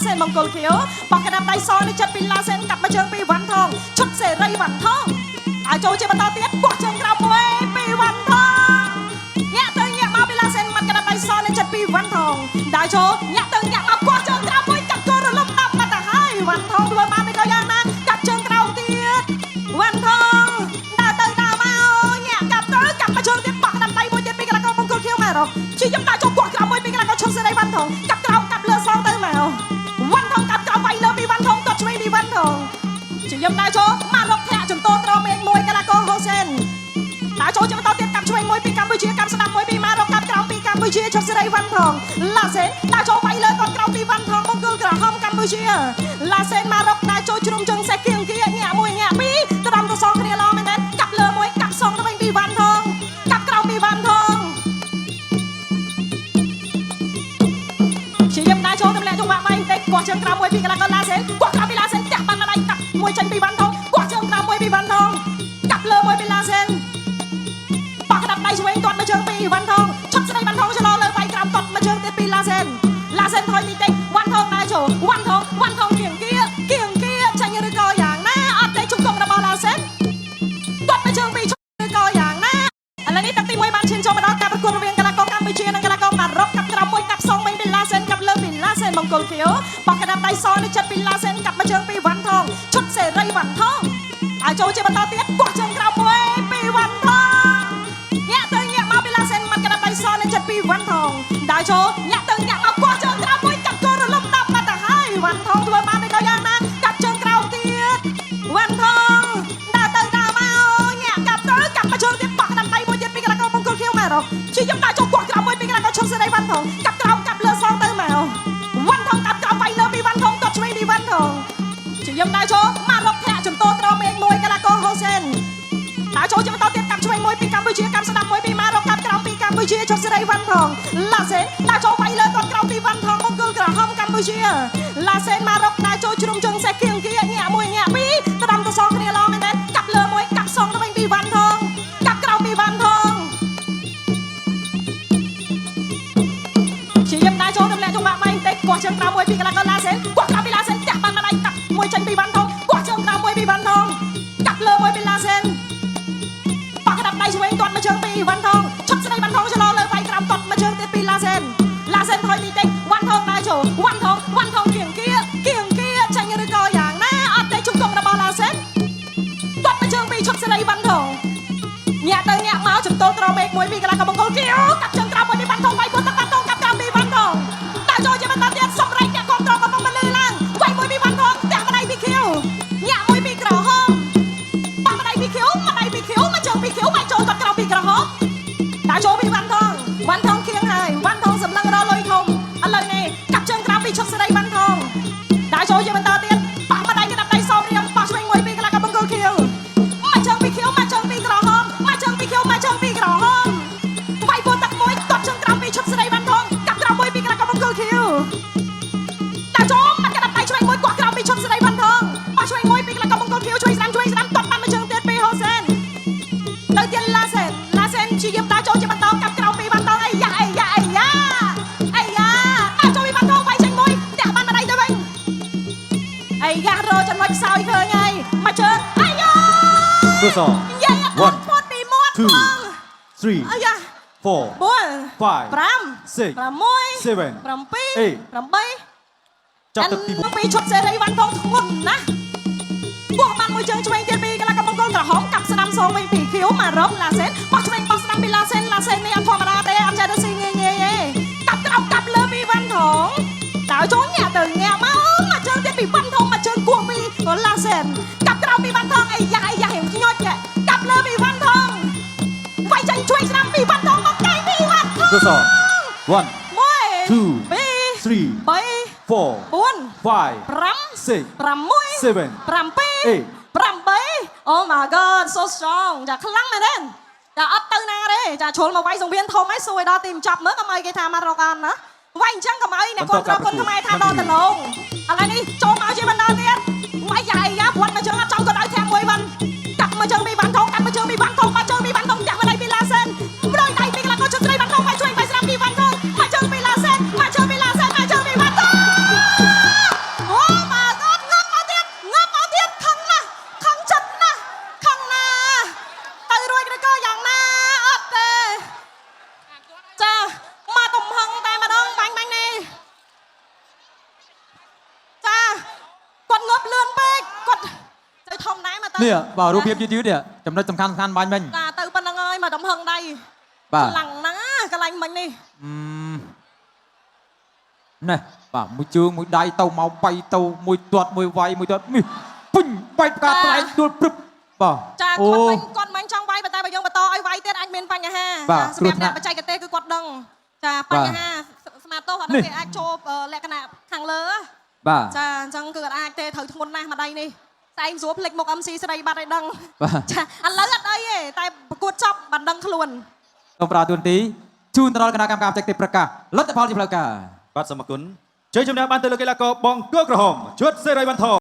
សេនមង្គលខៀវបោះក្តាប់ដៃសនេះចិត្តពីឡាសេនកាប់មកជើងពីវ៉ាន់ថងឈុតសេរីវ៉ាន់ថងឲ្យចូលជាបន្តទៀតគោះជើងក្រោមមួយពីវ៉ាន់ថងញាក់ទៅញាក់មកពីឡាសេនមាត់ក្តាប់ដៃសនេះចិត្តពីវ៉ាន់ថងដើរចូលញាក់ទៅញាក់មកគោះជើងក្រោមមួយកាត់កោរលំដាប់បាត់ទៅហើយវ៉ាន់ថងធ្វើបានក៏យ៉ាងណាកាប់ជើងក្រោមទៀតវ៉ាន់ថងដើរទៅដើរមកញាក់កាប់ទៅកាប់មកជើងទៀតបោះក្តាប់ដៃមួយទៀតពីកណ្ដាលកមង្គលខៀវមករកជាយំដើរចូលគោះក្រោមមួយពីកណ្ដាលកឈុតសេរីវ៉ាន់ថងកាប់ក្រោមកាប់លើសងទៅមកវ៉ាន់ថងកាប់ក្រោមវាយលើពីវ៉ាន់ថងទាត់ឆ្វេងពីវ៉ាន់ថងជាយំដើរចូលមករកធាក់ចន្ទោត្រមេឃមួយកណ្ដាលកហូសេនដើរចូលជាបន្តទៀតកាប់ឆ្វេងមួយពីកម្ពុជាកាប់ស្ដាំមួយពីម៉ារកកាប់ក្រោមពីកម្ពុជាឈុតសេរីវ៉ាន់ថងឡាសេនដើរចូលវាយលើគាត់ក្រោមពីវ៉ាន់ថងមង្គលក្រហមកម្ពុជាឡាសេនម៉ារកដើរចូលជ្រុំជើងសេះគៀងគៀញាក់មួយញាក់ពីរត្រំទៅសងគ្នាល្អមែនទេកាប់លើមួយកាប់សងទៅវិញពីវ៉ាន់ថងកាប់ក្រោមពីវ៉ាន់ថងជាយឹមដើរចូលទម្លាក់ចង្វាក់បាយបន្តិចកោះជើងក្រោមមួយពីកន្លះកន្លាសេនកោះក្រោមពីឡាសេនផ្ទះបានម្ដាយកាប់មួយចេញពីវ៉ាន់ថងកោះជើងក្រោមមួយពីវ៉ាន់ថងកាប់លើមួយពីឡាសេនបោះក្តាប់ដៃឆ្វេងទាត់មកជើងពីវ៉ាន់ថងឈុតស្ដីវ៉ាន់ថងឆ្លោលើវាយក្រោមទាត់មកជើងទៀតពីឡាសេនឡាសេនថយតិចតិចវ៉ាន់ថងដើរចូលវ៉ាន់ថងវ៉ាន់ថងគៀងគៀគៀងគៀចាញ់ឬក៏យ៉ាងណាអត់ទេជង្គង់របស់ឡាសេនទាត់មកជើងពីឬក៏យ៉ាងណាឥឡូវនេះទឹកទី1បានឈានចូលមកដល់ការប្រកួតរវាងកីឡាករកម្ពុជានិងកីឡាករម៉ារ៉ុកកាប់ក្រោមមួយកាប់សងវិញពីឡាសេនកាប់លើពីឡាសេនមង្គលខៀវបោះក្តាប់ដៃសនេះចិត្តពីឡាសេនកាប់មកជើងពីវ៉ាន់ថងឈុតសេរីវ៉ាន់ថងឲ្យចូលជាបន្តទៀតគោះជើងក្រោមមួយពីវ៉ាន់ថងញាក់ទៅញាក់មកពីឡាសេនមាត់ក្តាប់ដៃសនេះចិត្តពីវ៉ាន់ថងដើរចូលញាក់ទៅញាក់មកគោះជើងក្រោមមួយកាប់កោរលំដាប់បាត់ទៅហើយវ៉ាន់ថងធ្វើបានក៏យ៉ាងណាកាប់ជើងក្រោមទៀតវ៉ាន់ថងដើរទៅដើរមកញាក់កាប់ទៅកាប់មកជើងទៀតបោះក្តាប់ដៃមួយទៀតពីកីឡាករមង្គលខៀវមករកជាយំដើរចូលគោះក្រោមមួយពីកីឡាករឈុតសេរីវ៉ាន់ថងកាប់ក្រោមកាប់លើសងទៅមកវ៉ាន់ថងកាប់ក្រោមវាយលើពីវ៉ាន់ថងទាត់ឆ្វេងពីវ៉ាន់ថងជាយំដើរចូលមករកធាក់ចន្ទោត្រមេឃមួយកីឡាករហូសេនដើរចូលជាបន្តទៀតកាប់ឆ្វេងមួយពីកម្ពុជាកាប់ស្ដាំមួយពីម៉ារកកាប់ក្រោមពីកម្ពុជាឈុតសេរីវ៉ាន់ថងឡាសេនដើរចូលវាយលើទាត់ក្រោមពីវ៉ាន់ថងមង្គលក្រហមកម្ពុជាឡាសេនម៉ារកដើរចូលជ្រុំជើងសេះគៀងគៀញាក់មួយញាក់ពីរត្រំទៅសងគ្នាល្អមែនទេកាប់លើមួយកាប់សងទៅវិញពីវ៉ាន់ថងកាប់ក្រោមពីវ៉ាន់ថងជាយឹមដើរចូលទម្លាក់ចង្វាក់បាយបន្តិចកោះជើងក្រោមមួយពីកីឡាករឡាសេនកោះក្រោមពីឡាសេនផ្ទះបានម្ដាយកាប់មួយចេញពីវ៉ាន់ថងកោះជើងក្រោមមួយពីវ៉ាន់ថងកាប់លើមួយពីឡាសេនបោះក្តាប់ដៃឆ្វេងទាត់មកជើងពីវ៉ាន់ថងឈុតស្ដីវ៉ាន់ថងឆ្លោលើវាយក្រោមទាត់មកជើងទៀតពីឡាសេនឡាសេនថយតិចតិចវ៉ាន់ថងដើរចូលវ៉ាន់ថងវ៉ាន់ថងគៀងគៀគៀងគៀចាញ់ឬក៏យ៉ាងណាអត់ទេជង្គង់របស់ឡាសេនទាត់មកជើងពីឈុតស្ដីវ៉ាន់ថងញាក់ទៅញាក់មកចំទល់ត្រមេឃមួយពីកីឡាករមង្គលគៀកាប់ជើងក្រោមមួយពីវ៉ាន់ថងវាយពុតទឹកវ៉ាន់ថងកាប់ក្រោមពីវ៉ាន់ថងតើចូលជាបន្តទៀតសម្រេចអ្នកគ្រប់ត្រកំពុងបន្លឺឡើងវាយមួយពីវ៉ាន់ថងផ្ទះម្ដាយពីខៀវញាក់មួយពីក្រហមប៉ះម្ដាយពីខៀវម្ដាយពីខៀវមកជើងពីខៀវមកចូលគាត់ក្រោមពីក្រហមតើចូលពីវ៉ាន់ថងវ៉ាន់ថងគៀងហើយវ៉ាន់ថងសម្លឹងរលុយធំឥឡូវនេះកាប់ជើងក្រោមពីឈុតសេរីវ៉ាន់ថងតើចូលជាបន្តទៀតប៉ះម្ដាយក្តាប់ដៃសមរៀមប៉ះឆ្វេងមួយពីកីឡាករមង្គលខៀវមកជើងពីខៀវមកជើងពីក្រហមមកជើងពីខៀវមកជើងពីក្រហមវាយពោទឹកមួយទាត់ជើងក្រោមពីឈុតសេរីវ៉ាន់ថងកាប់ក្រោមមួយពីកីឡាករមង្គលខៀវតើចូលមកក្តាប់ដៃឆ្វេងមួយកោះក្រោមពីឈុតសេរីវ៉ាន់ថងប៉ះឆ្វេងមួយពីកីឡាករមង្គលខៀវជួយស្ដាំជួយស្ដាំទាត់បានមួយជើងទៀតពីហូសេនទៅទៀតឡាសេនឡាសេនជាយឹមដើរចូលជាបន្តកាប់ក្រោមពីវ៉ាន់ថងអីយ៉ាអីយ៉ាអីយ៉ាអីយ៉ាដើរចូលពីវ៉ាន់ថងវាយចេញមួយផ្ទះបានម្ដាយទៅវិញអីយ៉ារចំណុចខ្សោយឃើញហើយមកជើងអាយ៉ា ទស និយាយអត់ One, ផុតពីមាត់ two, ផង three, អាយ៉ា four, 4 five, 5 six, 6 seven, 7 eight. 8 ចាប់ទឹកទី ពីឈុតសេរីវ៉ាន់ថងធ្ងន់ណាស់បោះបានមួយជើងឆ្វេងទៀតពីកីឡាករមង្គលក្រហមកាប់ស្ដាំសងវិញពីខៀវម៉ារ៉ុកឡាសេនបោះឆ្វេងបោះស្ដាំពីឡាសេនឡាសេននេះអត់ធម្មតាទេអត់ចេះទៅស៊ីងាយងាយទេកាប់ក្រោមកាប់លើពីវ៉ាន់ថងតើចូលញាក់ទៅញាក់មកមកជើងទៀតពីវ៉ាន់ថងមកជើងគោះពីឡាសេនកាប់ក្រោមពីវ៉ាន់ថងអីយ៉ាអីយ៉ារៀងញ៉ុចកាប់លើពីវ៉ាន់ថងវាយចាញ់ជួយស្ដាំពីវ៉ាន់ថងមកកែងពីវ៉ាន់ថង ទស one, 1 two, 2 three, 3 four, 4 five, 5 six, 6 seven, 7 eight. 8 Oh my god, so strong ចាខ្លាំងមែនទេចាអត់ទៅណាទេចាជ្រុលមកវាយសង្វៀនធំឯងសួយដល់ទីបញ្ចប់មើលកុំឲ្យគេថាមករកអត់ណាវាយអញ្ចឹងកុំឲ្យអ្នកគ្រប់គ្រងគុណខ្មែរថាដល់ដលងឥឡូវនេះចូលមកជាបណ្ដាទៀតវាយយ៉ាអីយ៉ាព្រាត់មកជើងអត់ចំក៏ដោយធាក់មួយវ៉ាន់កាប់មកជើងពីវ៉ាន់ថងកាប់មកជើងពីវ៉ាន់ថងមកជើងពីវ៉ាន់ថងចាក់មកដៃពីឡាសេនប្រយដៃពីកន្លងក៏ជត្រីវ៉ាន់ថងមកជួយវាយស្រាប់ពីវ៉ាន់ថងមកជើងពីឡាសេនមកជើងពីឡាសេនមកជើងពីវ៉ាន់ថង ទៅ នេះបាទរូបភាពយឺតយឺតនេះចំណុចសំខាន់សំខាន់បាញ់មិញ ចាទៅប៉ុណ្្នឹងហើយមកដំហឹងដៃ បាទ ខ្លាំងណាស់កន្លែងមិញនេះ អឺនេះបាទមួយជើងមួយដៃទៅមកបៃទៅមួយទាត់មួយវាយមួយទាត់នេះពុញបែកផ្កាត្រែកទួលព្រឹបបាទ ចា អូ គាត់មិញគាត់មិញចង់វាយប៉ុន្តែបើយើងបន្តឲ្យវាយទៀតអាចមានបញ្ហា បាទ សម្រាប់ គ្រោះថ្នាក់ អ្នកបច្ចេកទេសគឺគាត់ដឹងចាបញ្ហាស្មាតោសអត់ នេះ ដឹងគេអាចចូលលក្ខណៈខាងលើ បាទ ចាអញ្ចឹងគឺអត់អាចទេត្រូវធ្ងន់ណាស់ម្ដាយនេះស្អែកស្រួលភ្លេចមុខ MC ស្រីបាត់ឲ្យដឹង បាទ ចាឥឡូវអត់អីទេតែប្រកួតចប់បានដឹងខ្លួន សូមផ្ដល់ទួនាទីជូនទៅដល់គណៈកម្មការបច្ចេកទេសប្រកាសលទ្ធផលជាផ្លូវការ បាទសូមអរគុណជ័យជំនះបានទៅលើកីឡាករបង្គោលក្រហមជុតសេរីវ៉ាន់ថង។